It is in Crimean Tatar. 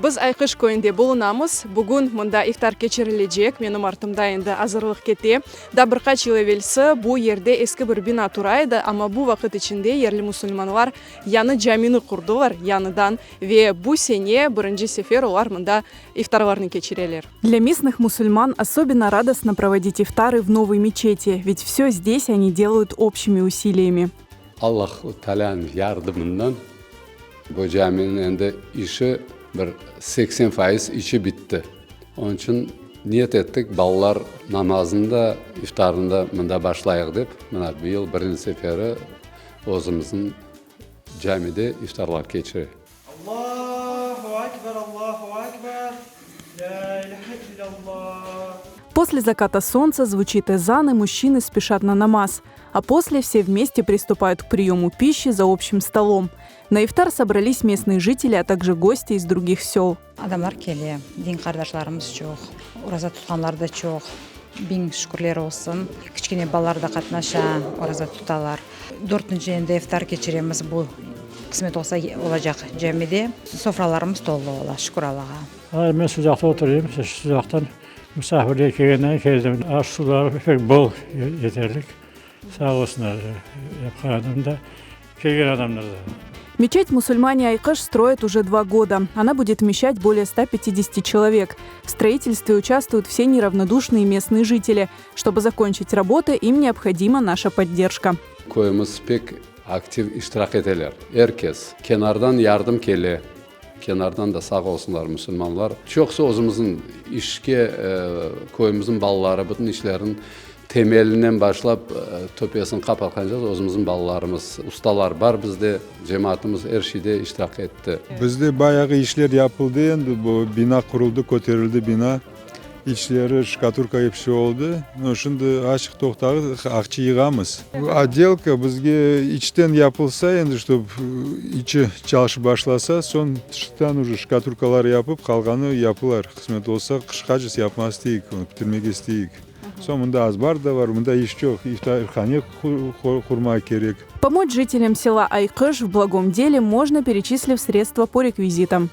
Biz Ayqış köyünde bulunamız. Bugün mında iftar keçirilecek. Menim artımda endi azırlıq kete. Daa bir qaç yıl evelsi bu yerde eski bir bina tura edi, amma bu vaqıt içinde yerli musulmanlar yañı camini qurdılar, yañıdan, ve bu sene birinci sefer olar mında iftarlarnı keçireler. Для местных мусульман особенно радостно проводить ифтары в новой мечети, ведь все здесь они делают общими усилиями. Allahu Taalânıñ yardımından bu caminiñ endi işi bir 80% işi bitti. Onıñ içün niyet ettik, balalar namazını da, iftarını da mında başlayıq dep, mına bu yıl birinci seferi özümizniñ camide iftarlar keçire. Allahu Ekber, Allahu Ekber, Lâ ilâhe illallah. После заката солнца звучит эзан, и мужчины спешат на намаз. А после все вместе приступают к приему пищи за общим столом. На ифтар собрались местные жители, а также гости из других сел. Adamlar kele, din qardaşlarımız çoq, oraza tutqanlar da çoq. Biñ şükürler olsun. Kiçkene balalar da qatnaşa, oraza tutalar. Dörtünci endi iftar keçiremiz bu qısmet olsa olacaq camide. Sofralarımız tolu ola, şükür Allağa. Men Sudaqta oturayım. Sudaqtan musafirler kelgenden keldim. Aş-suvları pek bol, yeterlik. Sağ olsunlar yapqan adam da, kelgen adamlar da. Мечеть мусульмане Айкыш строят уже 2 года. Она будет вмещать более 150 человек. В строительстве участвуют все неравнодушные местные жители. Чтобы закончить работы, им необходима наша поддержка. Köyümiz pek aktiv iştirak eteler. Er kes. Kenardan yardım kele. Kenardan da sağ olsunlar musulmanlar. Çoqusı özümizniñ işke köyümizniñ balaları bütün işlerin temelinden başlap töpesini qapatqance özümizniñ balalarımız, ustalar bar bizde, cemaatımız er şeyde iştirak etti. Bizde bayağı işler yapıldı endi, bu bina quruldı, köterildi bina. İçleri ştukaturka episi oldı. Но şimdi açıq toqtağı aqça yığamız. Отделка bizge içten yapılsa endi, чтоб içi çalışıp başlasa, soñ tıştan уже ştukaturkalar yapıp, qalğanı yapılar. Qısmet olsa, qışqace yapmaq isteyik, bitirmege isteyik. Soñ mında azbar da bar, mında iş çoq, iftarhane qurmaq kerek. Помочь жителям села Айкыш в благом деле можно, перечислив средства по реквизитам.